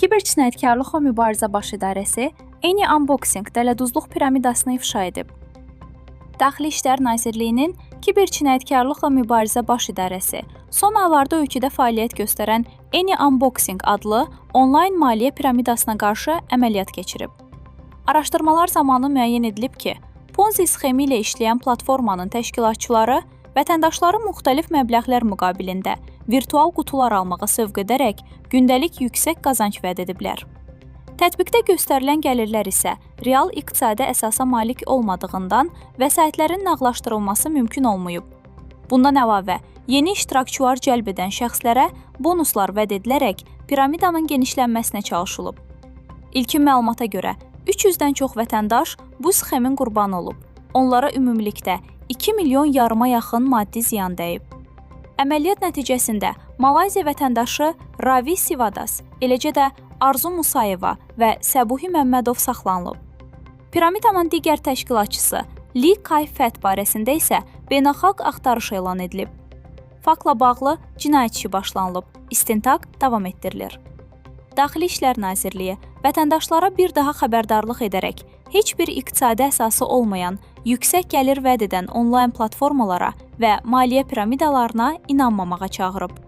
Kiber Cinayətkarlıqla Mübarizə Baş İdarəsi Any Unboxing dələduzluq piramidasını ifşa edib. Daxili İşlər Nazirliyinin Kiber Cinayətkarlıqla Mübarizə Baş İdarəsi son aylarda ölkədə fəaliyyət göstərən Any Unboxing adlı onlayn maliyyə piramidasına qarşı əməliyyat keçirib. Araşdırmalar zamanı müəyyən edilib ki, Ponzi sxemi ilə işləyən platformanın təşkilatçıları vətəndaşları müxtəlif məbləğlər müqabilində virtual qutular almağa sövq edərək gündəlik yüksək qazanc vəd ediblər. Tətbiqdə göstərilən gəlirlər isə real iqtisadi əsasa malik olmadığından vəsaitlərin nağdlaşdırılması mümkün olmayıb. Bundan əlavə, yeni iştirakçılar cəlb edən şəxslərə bonuslar vəd edilərək piramidanın genişlənməsinə çalışılıb. İlkin məlumata görə 300-dən çox vətəndaş bu sxemin qurbanı olub. Onlara ümumilikdə 2 milyon yarıma yaxın maddi ziyan dəyib. Əməliyyat nəticəsində Malayziya vətəndaşı Ravi Sivadas, eləcə də Arzu Musayeva və Səbuhi Məmmədov saxlanılıb. Piramidanın digər təşkilatçısı Li Kai Fət barəsində isə beynəlxalq axtarış elan edilib. Faktla bağlı cinayət işi başlanılıb, istintaq davam etdirilir. Daxili İşlər Nazirliyi vətəndaşlara bir daha xəbərdarlıq edərək heç bir iqtisadi əsası olmayan, yüksək gəlir vəd edən onlayn platformalara və maliyyə piramidalarına inanmamağa çağırıb.